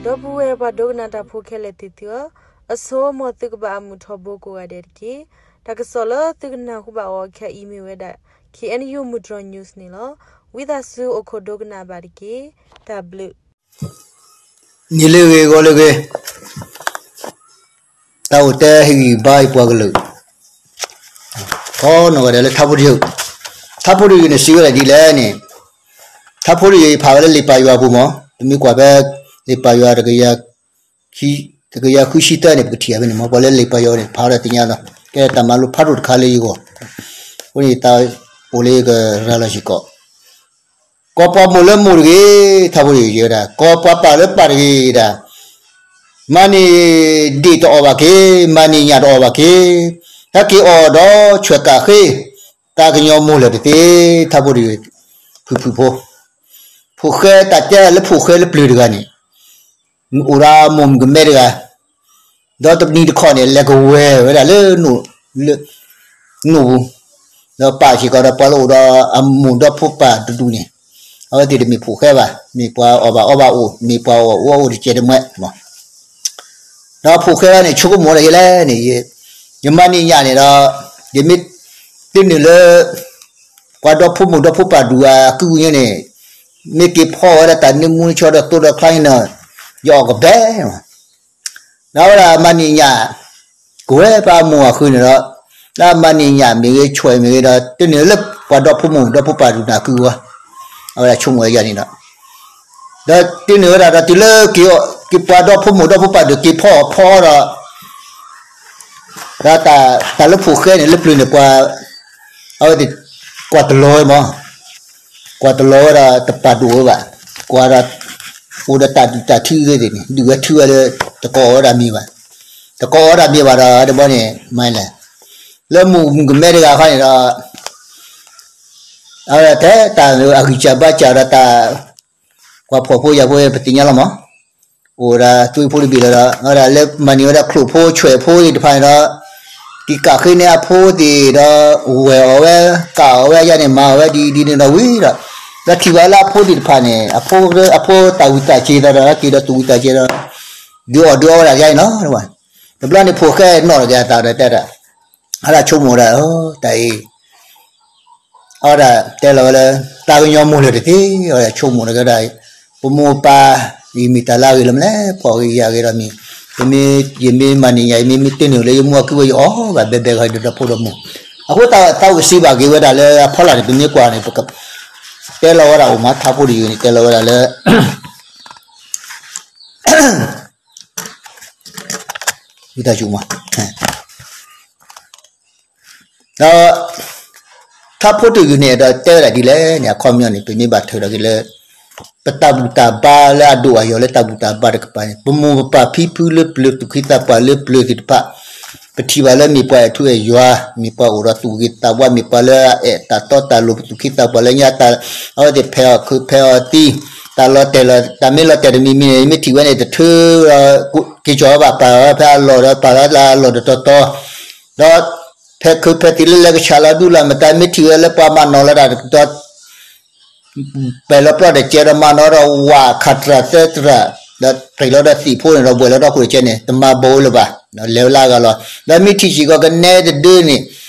ဒီပုၢ်ဝဲၢ်ပှၤဒိကနၣ်တၢ်ဖိခဲလၢာ်သ့ၣ်သုဧၢ, အဆိ မ်သုကဘၣ်အမုာ်ထီဘိကိးဂၤဒဲးတက့ၢ်. တၢ်ကစီၣ်လၢသုကနၢ်ဟူဘၣ်အီၤခဲအံၤမ့ၢ်ဝဲဒၣ် K N U မုၢ်တြီၤ news န့ၣ်လီၤ. ဝံသးစူၤအိၣ်ခိးဒိကနၣ်ဘၣ်တက့ၢ်. တၢ်ဘျုး နံၤလၢအဂ့ၤ ဂီၤလၢအဂ့ၤ, တၢ်အိၣ်တဲဟ့ၣ်ဂံၢ်ဘါအံၤပှၤကလုာ် ကိးနီၢ်ဂၤဒဲးလၢထါဖိတယုၢ်, ထါဖိတယုၢ်န့ၣ်စံးဝဲဒၣ်ဒ်လဲၣ်န့ၣ်, ထါဖိတယုၢ်အံၤဖးဝဲလၢလံာ်ပၢ်ယွၤအပူၤမး, ပမ့ၢ်ကွၢ်ဖဲ လံာ်ပၢ်ယွၤ တကယၤဃုဆံသၢန့ၣ် ပကထံၣ်အီၤဖဲန့ၣ်မး, ပှၤလၢလံာ်ပၢ်ယွၤန့ၣ် ဖးဝဲဒၣ်သ့ၣ်ညါလီၤ, ကဲတၢ်မၤလိဖးဒိၣ်တခါလၢယဂီၢ်, အဃိန့ၣ် ယသးအိၣ်လၢယကရၤလီၤစ့ၢ်ကီး ကီၢ်ပှၤမိၢ်လၢမိၢ်တဂ့ၤ, ထါဖိတယုၢ်ဝဲဒၣ် ကီၢ်ပှၤပၢ်လၢပၢ်တဂ့ၤဒၣ်, မၤန့ၢ်ဒ့ၣ်တအီၣ်ဘၣ်က့ၤ, မၤန့ၢ်ညၣ်တအီၣ်ဘၣ်က့ၤ, ဟဲက့ၤအီၣ်ဒီးဆွဲၣ်ကးဃ့, တၢ်ကညီမိၢ်လၢာ်တသ့, ထါဖိတယုၢ် ဖုၣ်ဖုၣ်ဖိ, ဖိၣ်ဃဲတၢ်တဲလၢဖိၣ်ဃဲလၢပျၢၤတဂၤန့ၣ် အိၣ်ဒီးမိၢ်မုၣ်ကမဲတဂၤ, ဒီးတနံၤတခီန့ၣ် လဲၤကဝဲၢ်ဝဲဒၣ်လၢ နိၣ်ပူၤ, ဒီးပာ်စ့ၢ်ကီးဒီးပှၤလၢအိၣ်ဒီးအမိၢ်ဒီဖိပၢ်တဒူၣ်န့ၣ်, အဝဲသ့ၣ်တမ့ၢ်ဖိၣ်ဃဲဘၣ်, မ့ၢ်ပှၤအီၣ်ဘၣ်အီဘၣ်အိၣ်, မ့ၢ်ပှၤအီၣ်အိၣ်အိၣ်တကဲးတမှဲး ဒီးဖိၣ်ဃဲဘၣ်န့ၣ် ဆိကမိၣ်ဝဲဒၣ်ဒ်လဲၣ်န့ၣ်, ယမၤန့ၢ်ညၣ်န့ၣ်ဒီး, ယမ့ၢ်တန့ၢ်လၢ ပှၤဒီဖိမိၢ်ဒီဖိပၢ်ဒူၣ်အကုၢ်အညါန့ၣ်, မ့ၢ်က့ၤဖီအီၣ်ဝဲဒၣ်တၢ်နၢမူနဆီဒီးသိဒီးချါန့ၣ်, ယအီၣ်ကဘဲ, ဒီးဝဲဒၣ်မၤန့ၢ်ညၣ်, ကဝဲၢ်ပှၤအမိၢ်အဃုန့ၣ်ဒီး, ဒီးမၤန့ၢ်ညၣ်မ့ၢ်ဂ့ၤ ဆွဲၣ်မ့ၢ်ဂ့ၤဒီး တန့ၢ်လၢပှၤဒီဖိမိၢ်ဒီဖိပၢ်ဒူၣ်န့ၣ်အကုၢ်အဂီၢ်, အဝဲဒၣ်ဆိကမိၣ်ဝဲဒၣ်န့ၣ်ဒီး, ဒီးတန့ၢ်ဝဲဒၣ်ဒီးတုၤလၢ က့ၤပှၤဒီဖိမိၢ်ဒီဖိပၢ်ဒူၣ်က့ၤဖီအီၣ်ဖီအီဒီး ဒီးတၢ်လၢဖိၣ်ဃဲန့ၣ် လၢပျၢၤန့ၣ် ပှၤ, အဝဲသ့ၣ်, ကွၢ်တလီၤဝဲမး, ကွၢ်တလီၤဝဲဒီးတပာ်ဒိၣ်ဝဲဘၣ်, ကွၢ်ဒီး, အိၣ်ဒီးတၢ်ဒုၣ်တၢ်ထုသ့ၣ်န့ၣ် ဒုၣ်ဝဲထုဝဲလၢ, တကိးအီၣ်ဝဲဒၣ်မ့ၤဘၣ်, တကိးအီၣ်ဝဲဒၣ်မ့ၤဘၣ်ဒီး တဘျီန့ၣ် မၤလဲၣ်, လၢမိၢ်မုၣ်ကမဲတဂၤခီန့ၣ်ဒီး အဝဲဒၣ်တဲတၢ်အဂံၢ်စၢ်ဘါစၢ်ဒီးတၢ်, ကွၢ်ဖှီၣ်ဖိယာ်ဖိပသ့ၣ်ညါလီၤမး, အိၣ်ဝဲဒၣ်သွံၣ်ဖိတဘ့ၣ်လီၤဒီး အဝဲဒၣ်လၢမၤန့ၢ်ဝဲဒၣ်ချိၣ်ဖိဆွဲၣ်ဖိသ့ၣ်တဖၣ်န့ၣ်ဒီး, က့ၤကးဃ့န့ၢ်အဖိသ့ၣ်ဒီး, ဝဲၢ်အီၣ်ဝဲ, ကးအီၣ်ဝဲယါန့ၣ် မၤအီၣ်ဝဲဒ်ဒ်န့ၣ်ဒီးဝံၤဒီး, ဒီးထံၣ်ဘၣ်လၢအဖိသ့ၣ်တဖၣ်န့ၣ် အဖိ, အဖိတၢ်ဝံၣ်တၢ်စၢၤသးဒီး က့ၤဒီးသူၣ်ဝံၣ်တၢ်စၢၤဒီး, ဒုးအီၣ်ဒုးအီဝဲဒၣ်ယါန့ၣ်လီၤ, တဘျီန့ၣ်ဖိၣ်ဃဲနီၣ်ထီၣ်က့ၤအသးဒီးတဲဒၣ်, အဝဲဒၣ်ဆိကမိၣ်ဝဲဒၣ်, တၢ်အံၤ အဝဲဒၣ်တဲလီၤဝဲလၢ, တၢ်ကညီမိၢ်လၢာ်တသ့, အဝဲဒၣ်ဆိကမိၣ်လီၤက့ၤဝဲဒၣ်, ပမိၢ်ပၢ်, ယမ့ၢ်တၢ်လၢအဂ့ၤလီၤမလဲၣ်, ဖှီၣ်ဂ့ၤယာ်ဂ့ၤဒီးမ့ၢ်, ပမ့ၢ်, ယမ့ၢ်မၤန့ၢ်ညၣ် ယမ့ၢ်မ့ၢ်တန့ၢ်လၢယမိၢ်အကုၢ်ဝဲ ယအီၣ်ဘၣ်ဘဲဘဲဂီၤဒီးဖိဒီးမိၢ်, အဃိသတးသးအိၣ်ကစံးဘၣ်က့ၤဝဲဒၣ်လၢအဖီလာ်န့ၣ် ပမ့ၢ်ကွၢ်န့ၣ် ပက, တဲလီၤဝဲဒၣ်အိၣ်မး ထါဖိတယုၢ်န့ၣ် တဲလီၤဝဲဒၣ်လၢ ဝံသးစူၤမး, ဒီး, ထါဖိတယုၢ်န့ၣ် အဲၣ်ဒိးတဲဝဲဒၣ်ဒ်လဲၣ်န့ၣ် အခီပညီန့ၣ် ပမ့ၢ်ဘၣ်ထုးထီၣ်က့ၤလၢ, ပတၢ်ဘူၣ်တၢ်ဘါလၢအဒိၣ်အယိာ်လၢတၢ်ဘူၣ်တၢ်ဘါတကပၤန့ၣ် ပမိၢ်ပပၢ်ဖံဖုလၢပျၢၤ သူၣ်က့သးပှၢ်လၢပျၢၤသ့ၣ်တဖၣ်, ပထံၣ်ဘၣ်လၢမ့ၢ်ပှၤအဲၣ်ထူအဲၣ်ယွၤ, မ့ၢ်ပှၤအိၣ်ဒီးသူၣ်ဂ့ၤသးဝါ, မ့ၢ်ပှၤလၢအအဲၣ်တၢ်တီတၢ်လိၤ ပသူၣ်က့သးပှၢ်လၢညါတၢ်, အဝဲသ့ၣ်ဖဲးအီၣ်ခုးဖဲးအီၣ်သံ, တၢ်လီၤတဲာ်လီၤ, တၢ်မ့ၢ်လီၤတဲာ်တမံၤမံၤန့ၣ် မ့ၢ်ထံၣ်ဝဲန့ၣ် တထုးဒီး, က့ၤကီၤဝဲဘၣ်ပာ်ဝဲဖဲအလီၢ်ဒီး ပာ်လီၤလၢအလီၢ်တတီၤတီၤ, ဒီး, ဖဲးခုးဖဲးသံလၢလဲၤကဆှၣ်လီၤဒူလီၤမတၤ မ့ၢ်ထံၣ်ဝဲလၢပှၤမၤနီၣ်လီၤတၢ်တတီၤ ပဲာ်လီၤပျီၢ်တကဲဒီးမၤနီၣ်ဒီးဝးခးတြၢ်သၢတြၢ်, ဒီးပြဲးလီၤဒီးသံးဖိန့ၣ်ဒီးဘှဲးလီၤဒီးခိၣ်တကဲန့ၣ် တမၤဘၣ်လၢၤဘၣ်, လဲၤဝဲလၢအဂၤလီၤ. ဒီးမ့ၢ်ထံၣ်စ့ၢ်ကီးကနဲတဒၢန့ၣ်,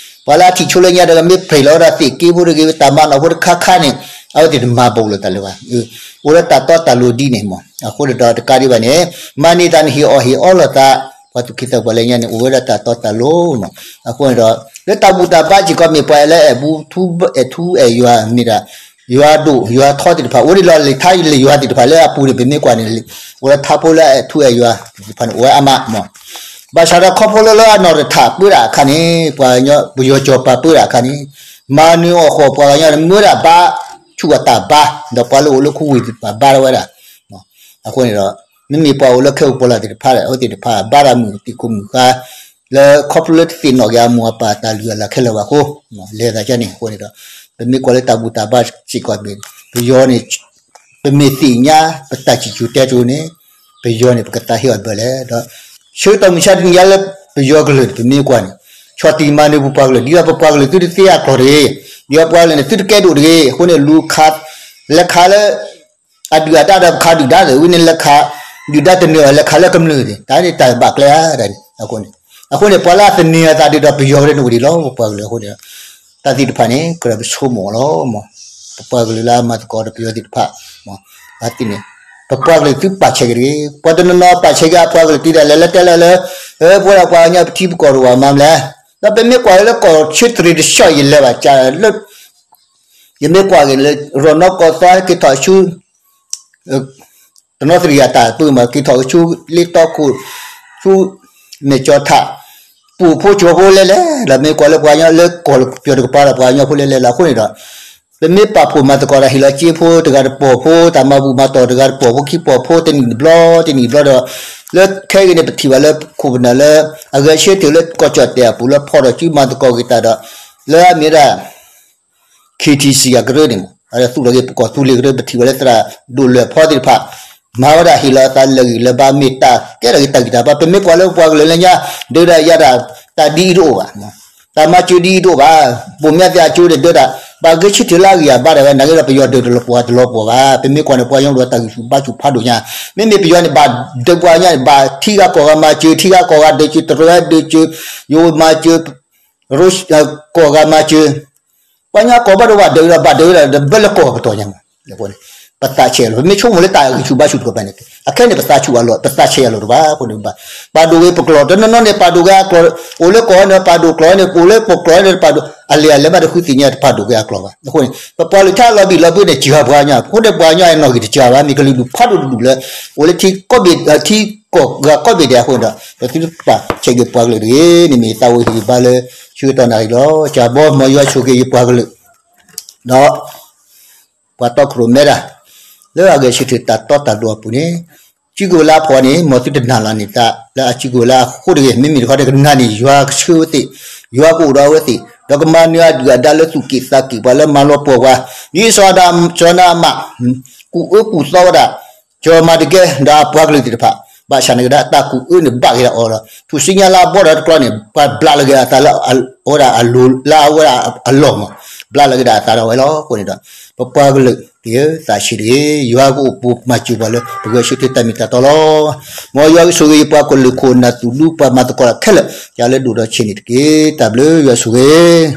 ပှၤလၢအထံၣ်ဆိလၢညါဒီးမ့ၢ်ပြဲးလီၤဒီးသံးက့ဖိတဂ့ၤ တၢ်မၤနီၣ်ဖိတခါခါန့ၣ်, အဝဲသ့ၣ်တမၤဘၣ်လၢၤတၢ်လၢၤဘၣ်. အိၣ်ဒီးတၢ်တီတၢ်လိၤဒ်န့ၣ်မး, အဃိဒီးတကးဒံးဘၣ်န့ၣ်, မၤန့ၢ်တၢ်န့ၣ်ဟ့ၣ်အီၣ်ဟ့ၣ်အီလီၤသး, ပှၤသူၣ်က့သးပှၢ်လၢညါန့ၣ် အိၣ်ဝဲဒၣ်တၢ်တီတၢ်လိၤမး, အဃိန့ၣ်ဒီး, လၢတၢ်ဘူၣ်တၢ်ဘါစ့ၢ်ကီးမ့ၢ်ပှၤလၢအဲၣ်ထူအဲၣ်ယွၤမ့ၢ်ဒၣ် ယွၤဒိၣ်ယွၤထီသ့ၣ်တဖၣ် အိၣ်ဒံးလီၤ. လံာ်ထါလံာ်ယွၤသ့ၣ်တဖၣ်လၢအပူၤန့ၣ် ပမ့ၢ်ကွၢ်န့ၣ်, အိၣ်ဒီးထါဖိလၢအအဲၣ်ထူအဲၣ်ယွၤသ့ၣ်တဖၣ်န့ၣ် အိၣ်ဝဲအါမးမး, ဘၣ်ဆၣ်ဒီးခီဖျိလၢလၢအနီၢ်တထးပၢတၢ်အခါန့ၣ် ပှၤကညီပယီၤကၠီၤပၤပၢတၢ်အခါန့ၣ်, မၤနၢၤအီၣ်ဃီၣ်ပှၤကညီန့ၣ် မၢဒၣ်ဘါ, ဆူၣ်အတၢ်ဘါ, ဒီးပှၤလၢအိၣ်လၢခူဝ့ၢ်သ့ၣ်တဖၣ်ဘါထီၣ်ဝဲဒၣ်, အဃိန့ၣ်ဒီး, မ့မ့ၢ်ပှၤအိၣ်လၢခဲအံၤပှၤလၢ်သ့ၣ်တဖၣ် အဝဲသ့ၣ်တဖၣ် ဘါတၢ်မုာ်သံးခိၣ်မုာ်ဃါ, လၢခီဖျိလၢတသ့ၣ်နီၣ်က့ၤအမိၢ်အပၢ်တၢ်လုၢ်အလၢ်ခဲလၢာ်ဘၣ်အဃိ, လဲၤသးကန့ၣ်အဃိန့ၣ်ဒီး, ပမ့ၢ်ကွၢ်လၢတၢ်ဘူၣ်တၢ်ဘါစ့ၢ်ကီးန့ၣ်, ပယီၤန့ၣ်, ပမ့ၢ်သ့ၣ်ညါ, ပတၢ်စံၣ်စိၤတဲစိၤန့ၣ်, ပယီၤန့ၣ် ပကသးဟ့အီၤဘၢလီၤဒီး, ဆၢကတီၢ်မုၢ်ဆါတနံၤညါလၢပယီၤကလုာ်န့ၣ် ပမ့ၢ်ကွၢ်န့ၣ်, ဆီၣ်တံၢ်မၤနၢၤပပှၤကလုာ် ဒ်သိးပပှၤကလုာ်သုတသ့အကျိာ်တဂ့ၤ, ဒ်သိးပပှၤကလုာ်န့ၣ် သုတကဲဒိၣ်တဂ့ၤ, အဃိန့ၣ်လူၤခး, လဲၤခးလၢ အဒုၣ်အဒါဒီးပခးဒုၣ်ဒါသ့ၣ်ဝံၤန့ၣ် လဲၤခး ဒုၣ်ဒါတန့ၢ်အီၤလဲၤခးလၢကမျၢၢ်န့ၣ် တၢ်န့ၣ်တၢ်ဘၣ်ကျဲဧါန့ၣ် အဃိန့ၣ် အဃိန့ၣ် ပှၤလၢအသန့ၤအသးဒ်ဒီးပယီၤဝဲဒၣ်န့ၣ်အိၣ်ဒံးလီၤ ပပှၤကလုာ်အဃိန့ၣ် တၢ်သ့ၣ်တဖၣ်န့ၣ် ကြၢးပဆိကမိၣ်အီၤလီၤ ပပှၤကလုာ်လၢအမၤသကိးဒီးပယီၤသ့ၣ်တဖၣ် အသ့ၣ်န့ၣ် ပပှၤကလုာ်သုပာ်ဆဲးက့ၤတဂ့ၤ ပှၤတနီၤနီၤပာ်ဆဲးက့ၤအပှၤကလုာ်သ့ဒၣ်လဲာ် လၢတဲလၢလၢ ပဝဲဒၣ်ပှၤကညီပထံပကီၢ်တဝၢ်မၤမလဲၣ် ဒီးပမ့ၢ်ကွၢ်လၢကီၢ်ဆၢတရံးတဆှီယလဲၤဘၣ်ကလၢ ယမ့ၢ်ကွၢ်က့ၤလၢ ရီၢ်နီၣ်ကီၢ်သီဟဲက့ၤထီၣ်ဆူ တနီသရံၣ်အတၢ်ပၢမး က့ၤထီၣ်ဆူလ့တီခိၣ် ဆူမဲာ်ကၠီထး ပူၤဖိကၠီဖိလဲၤလဲၤ ဒီးမ့ၢ်ကွၢ်လၢပှၤကညီလၢကီၢ်ပယီၤတကပၤဒီးပှၤကညီဖိလဲၤလဲၤလီၤ အဃိန့ၣ်ဒီး ပမ့ၢ်ပာ်ဖှိၣ်မၤသကိးဒီးဟ့ၣ်လီၤစ့ဖိတဂၤတပီၢ်ဖိ တၢ်မၤဘူၣ်မၤတီၢ်တဂၤတပီၢ်ဖိခံပီၢ်ဖိ တနံၣ်တဘျီ တနံၣ်တဘျီဒီး လၢခဲအံၤန့ၣ် ပထံၣ်ဘၣ်လၢခိၣ်ပနၢ်လၢ အဂဲၤဆၢထၢၣ်လၢကီၢ်ကၠီၣ်တဲၣ်အပူၤလၢဖီၣ်ထီၣ်စုမၤသကိးက့ၤတၢ်ဒီး လၢအမ့ၢ်ဒၣ် KTC အကရၢန့ၣ်မး အဝဲဒၣ်သူၣ်ထီၣ်က့ၤပကီၢ်သူလ့ၤကရၢ ပထံၣ်ဘၣ်လၢသရၣ်ဒိၣ်လၢၢ်ဖီသ့ၣ်တဖၣ် မၤဝဲဒၣ်ဟ့ၣ်လီၤအသးလၢာ်ဂံၢ်လၢာ်ဘါ မ့ၢ်တၢ်ကဲထီၣ်က့ၤတၢ်ဂံၢ်တၢ်ဘါ ပမ့ၢ်ကွၢ်လၢပပှၤကလုာ်လၢညါ ဒုးဒၣ်ယၤဒၣ် တၢ်ဒ်အံၤတအိၣ်ဘၣ် တၢ်မၤစၢၤဒ်အံၤတအိၣ်ဘၣ် ပိာ်မၠါသ့ၣ်အကၠိန့ၣ် ဒုးဒၣ် ဘၣ်ဂဲၤဆၢထၢၣ်လၢအဂံၢ်အဘါဒၣ်ဝဲ နာ်က့ဒီးပယီၤဒုးတလီၤပှီၢ်တလီၤပှီၢ်ဘၣ် ပမ့ၢ်ကွၢ်န့ၣ် ပှၤကညီအိၣ်ဒီးတၢ်ဂံၢ်ဆူၣ်ဘါဆူၣ်ဖးဒိၣ်ညါ မ့မ့ၢ်ပယီၤန့ၣ် ဘၣ်ဒုးပှၤကညီန့ၣ် ဘၣ်ထံဂၤကီၢ်ဂၤမၤစၢၤ ထံဂၤကီၢ်ဂၤဒုးစၢၤ တရၢဒုးစၢၤ ယိၤမၤစၢၤ ကီၢ်ဂၤမၤစၢၤ ပှၤကညီကီၢ်ဘၣ်ဒိဘၣ်ဒုးဒီး ဘၣ်ဒုးဒီး ဘၢလၢကီၢ်ပတီၢ်ညါမး ပသးဆံးလီၤ ပမ့ၢ်ဆိကမိၣ်လၢတၢ်ဂံၢ်ဆူၣ်ဘါဆူၣ်တခီပၤန့ၣ် အခဲန့ၣ် ပသးဆူၣ်အလီၢ် ပသးဆံးအလီၢ်တဘၣ် အဃိန့ၣ် ပာ်ဒိၣ်က့ၤပကျိာ် တနီၤနီၤန့ၣ် ပာ်ဒိၣ်က့ၤအကျိာ် အိၣ်လၢကီၢ်န့ၣ် ပာ်ဒိၣ်ကျိာ်န့ၣ် အိၣ်လၢပကျိာ်န့ၣ် ပာ်ဒိၣ် အလဲၤအလဲၤမးတဃုသ့ၣ်ညါတပာ်ဒိၣ်က့ၤအကျိာ်ဘၣ် အဃိန့ၣ် ပပှၤကလုာ်ထဲလီၤဘံၣ်လီၤဘုန့ၣ် စှၤပှၤကညီ အဃိန့ၣ် ပှၤကညီအနီၢ်ဂံၢ်တစှၤဘၣ် မ့ၢ်ကလုာ်ဒူၣ်ဖးဒိၣ်တဒူၣ်လၢ အိၣ်လၢထံကီၢ်ဘ့ၣ် ထံကီၢ်ဂၤကီၢ်ဘ့ၣ်ဒဲးအဃိန့ၣ်ဒီး ပသုတပာ်ဆဲးက့ၤပှၤကလုာ်တဂ့ၤ န့ၣ်မ့ၢ်ယသးအိၣ်ဟ့ၣ်ဂံၢ်ဘါလၢ ဆၢကတီၢ်နၣ်ရံၣ်လီၤ ကၢ်ဘီမီၤယွၤဆိၣ်ဂ့ၤယပှၤကလုာ် ဒီး ပှၤတီခိၣ်ရိၣ်မဲဒၣ် လၢအဂဲၤဆၢထၢၣ်တၢ်တီတၢ်လိၤအပူၤန့ၣ် စုကဝဲၤလၢအဖီၣ်န့ၣ် မ်သုတနာ်လီၤန့ၣ် တၢ်လၢအစုကဝဲၤလၢအဃိတဂ့ၤ မ့မ့ၢ်တခီတကနၣ်န့ၣ် ယွၤကဆှၢဝဲသ့ၣ် ယွၤကအိၣ်ဒီးအဝဲသ့ၣ် ဒီးကမၤနၢၤအဒုၣ်အဒါလၢသူၣ်က့ၣ်သးက့ၣ် ပှၤလၢမၤလီၤပှီၢ်ပှၤ ဒ်စီၤဒၤစီၤနၤအမး ကူၣ်အၢကူၣ်သီဝဲဒၣ် ကၠီၤမၤတကဲ ဒီးအပှၤကလုာ်သ့ၣ်တဖၣ် ဘၣ်ဆၣ်န့ၣ်ကဒါ တၢ်ကူၣ်အၢန့ၣ်ဘၣ်က့ၤဒီးအီၤဒီး ထူၣ်စုညါလၢအဘီဒီးတကျီန့ၣ် ပှၤဘျးလီၤက့ၤအသးလၢအဝဲဒၣ်အလိၤလၢအဝဲဒၣ်အလီၢ်မး ဘျးလီၤက့ၤဒၣ်အသးဒီးဝဲလီၤ အဃိန့ၣ်ဒီး ပပှၤကလုာ်က့ၤသးဆံးတဂ့ၤ ယွၤကအိၣ်ပိာ်မၤစၢၤပှၤလၢပဂဲၤဆၢထၢၣ်တၢ်မ့ၢ်တၢ်တီလီၤ. မ်ယွၤကဆိၣ်ဂ့ၤယပှၤကလုာ်ခိၣ်နၢ်သူၣ်ဒူပှၤမၤသကိးတၢ်ခဲလၢာ် ယၤလၢဒိၣ်ဒီးဆံးန့ၣ်တက့ၢ်. တၢ်ဘျုးယွၤဆိၣ်ဂ့ၤ